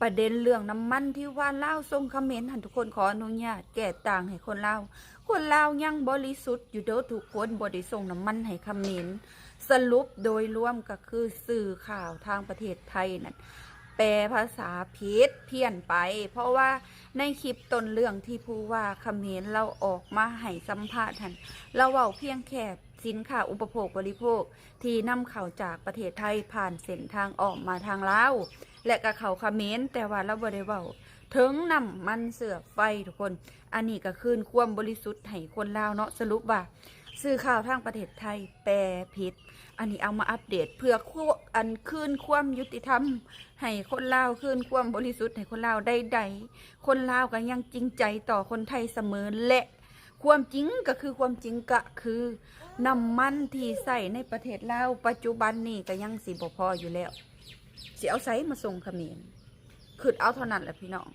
ປະເດັນເລື່ອງນ້ຳມັນທີ່ວ່າລາວສົ່ງຂະເໝນຫັ້ນ ທຸກຄົນ ຂໍອະນຸຍາດແກ້ຕ່າງໃຫ້ຄົນລາວ. ຄົນລາວຍັງບໍລິສຸດຢູ່ເດີທຸກຄົນ, ບໍ່ໄດ້ສົ່ງນ້ຳມັນໃຫ້ຂະເໝນ. ສະຫຼຸບໂດຍລວມກໍຄືສື່ຂ່າວທາງປະເທດໄທນັ້ນ ແປພາສາຜິດພຽນໄປ, ເພາະວ່າໃນຄລິບຕົ້ນເລື່ອງທີ່ຜູ້ວ່າຂະເໝນລາວອອກມາໃຫ້ສຳພາດຫັ້ນ ລາວເວົ້າພຽງແຄ່ສິນຄ້າອຸປະໂພກບໍລິໂພກທີ່ນຳເຂົ້າຈາກປະເທດໄທຜ່ານເສັ້ນທາງອ້ອມມາທາງລາວ ແລະ ກໍເຂົ້າຂະເໝນ, ແຕ່ວ່າລາວບໍ່ໄດ້ເວົ້າເຖິງນ້ຳມັນເຊື້ອໄຟ ທຸກຄົນ. ອັນນີ້ກໍຄືນຄວາມບໍລິສຸດໃຫ້ຄົນລາວເນາະ. ສະຫຼຸບວ່າ ສື່ຂ່າວທາງປະເທດໄທແປຜິດ. ອັນນີ້ເອົາມາອັບເດດເພື່ອ ອັນ ຄືນຄວາມຍຸຕິທຳໃຫ້ຄົນລາວ, ຄືນຄວາມບໍລິສຸດໃຫ້ຄົນລາວ. ໃດໆ ຄົນລາວກໍຍັງຈິງໃຈຕໍ່ຄົນໄທສະເໝີ ແລະ ຄວາມຈິງກໍຄືຄວາມຈິງ ກະຄືນ້ຳມັນທີ່ໃຊ້ໃນປະເທດລາວປັດຈຸບັນນີ້ກໍຍັງຊິບໍ່ພໍຢູ່ແລ້ວ, ຊິເອົາໃສມາສົ່ງຂະເໝນ? ຄິດເອົາເທົ່ານັ້ນແຫຼະພີ່ນ້ອງ.